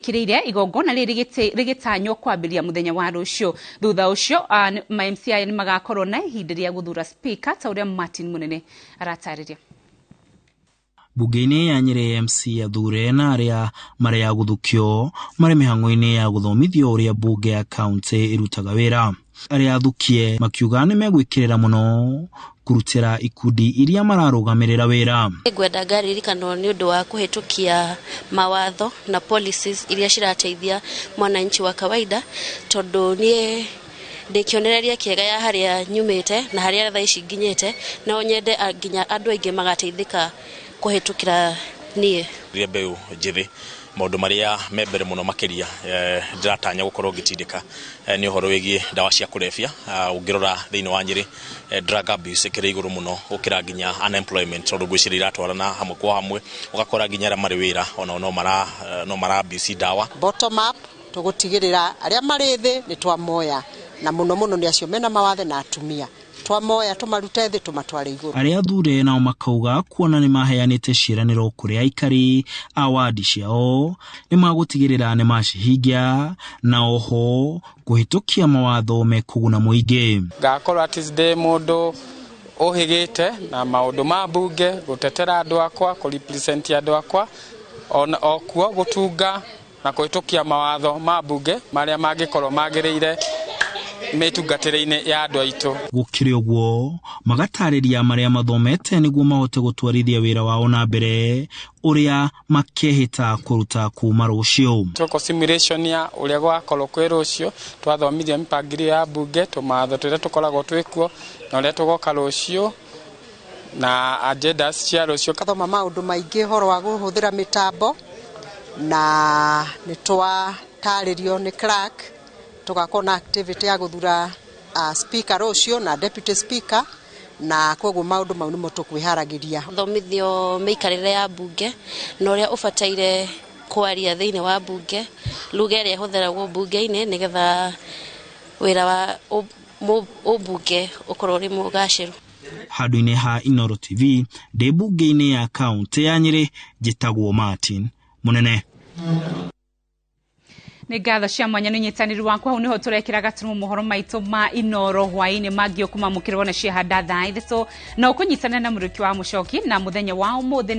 Kĩrĩire igongona rĩrĩ rĩgĩtanywo kwambĩrĩria mũthenya wa rũciũ. Thutha ũcio ma MCA aya nĩ magakorwo na ihinda rĩa gũthura speaker, ta ũrĩa Martin Mũnene aratarĩria. Bunge-inĩ ya Nyĩrĩ, MC athure na arĩa marĩ a gũthukio marĩ mĩhang'o-inĩ ya gũthomithio ũrĩa mbunge ya kaunti ĩrutaga wĩra. Arĩa athukie makiuga nĩ megwĩkĩrĩra mũno kũrutĩra ikundi iria mararũgamĩrĩra wĩra. Ngwenda ngaririkanwo nĩ ũndũ wa kũhĩtũkia mawatho na policies iria cirateithia mwananchi wa kawaida, tondũ niĩ ndĩ kĩonereria kĩega ya harĩa nyumĩte na harĩa thaa ici nginyĩte. No nyende nginya andũ aingĩ magateithĩka kũhĩtũkĩra niĩ. Rĩa mbeũ njĩthĩ, maũndũ marĩa me mbere mũno makĩria ndĩratanya gũkorwo ngĩtindĩka nĩ ũhoro wĩgiĩ ndawa cia kũrebia. Ũngĩrora thĩinĩ wa Nyĩrĩ, drug abuse ĩkĩrĩ igũrũ mũno gũkĩra nginya unemployment, tondũ ngwĩciria iratwarana hamwe kwa hamwe. Ũgakora nginya arĩa marĩ wĩra onao no mara abuse ndawa. Bottom up, tũgũtigĩrĩra arĩa marĩ thĩ nĩ twamoya, na mũno mũno nĩ acio mena mawathe na atumia. Twamoya, tũmarute thĩ, tũmatware igũrũ. Arĩa athure nao makauga kuona nĩ maheanĩte ciĩranĩro kũrĩ aikari a wadi ciao, nĩ magũtigĩrĩra nĩ macihingia na oho kũhĩtũkia mawatho mekũguna mũingĩ. Ngakorwo atĩ ndĩ mũndũ ũhĩgĩte na maũndũ ma mbunge, gũtetera andũ akwa, kũ represent andũ akwa, ona okuo gũtunga na kũhĩtũkia mawatho ma mbunge marĩa mangĩkorwo magĩrĩire mĩtungatĩre-inĩ ya andũ aitũ. Gũkĩrĩ ũguo, magatarĩria marĩa mathomete nĩguo mahote gũtwarithia wĩra wao na mbere ũrĩa makehĩta kũruta kuma rũciũ. Tweko simulation ya ũrĩa gũgakorwo kwĩ rũciũ, twathomithio mĩbangilio ya mbunge, tũmawatho tũrĩa tũkoragwo twĩkuo na ũrĩa tũgoka rũciũ na agendas cia rũciũ. Thoma maũndũ maingĩ ũhoro wa kũhũthĩra mĩtambo, na nĩ twatarĩrio nĩ clerk tũgakorwo na activity ya gũthura speaker rũciũ na deputy speaker, na koguo maũndũ mau nĩmo tũkwĩharagĩria. Thomithio mĩikarĩre ya mbunge na ũrĩa ũbataire kwaria thĩinĩ wa mbunge, lugha ĩrĩa ĩhũthĩragwo mbunge-inĩ, nĩgetha wĩra wa ũmbunge ũkorwo ũrĩ mũgacĩru. Handũ-inĩ ha Inooro TV, ndĩ mbunge-inĩ ya kaunti ya Nyĩrĩ, njĩtagwo Martin Mũnene. Nĩ ngatho cia mwanya nĩ ũnyitanĩri waku. Hau nĩho tũrekĩra gaturumo mohoro maitũ ma Inoro hwaĩ-inĩ. Mangĩ ũkũmamũkĩrwo na ciahanda thaa 3 na ũkũnyitanĩra na Mũrĩki wa Mũcoki na mũthenya wa ũmũthĩ nĩ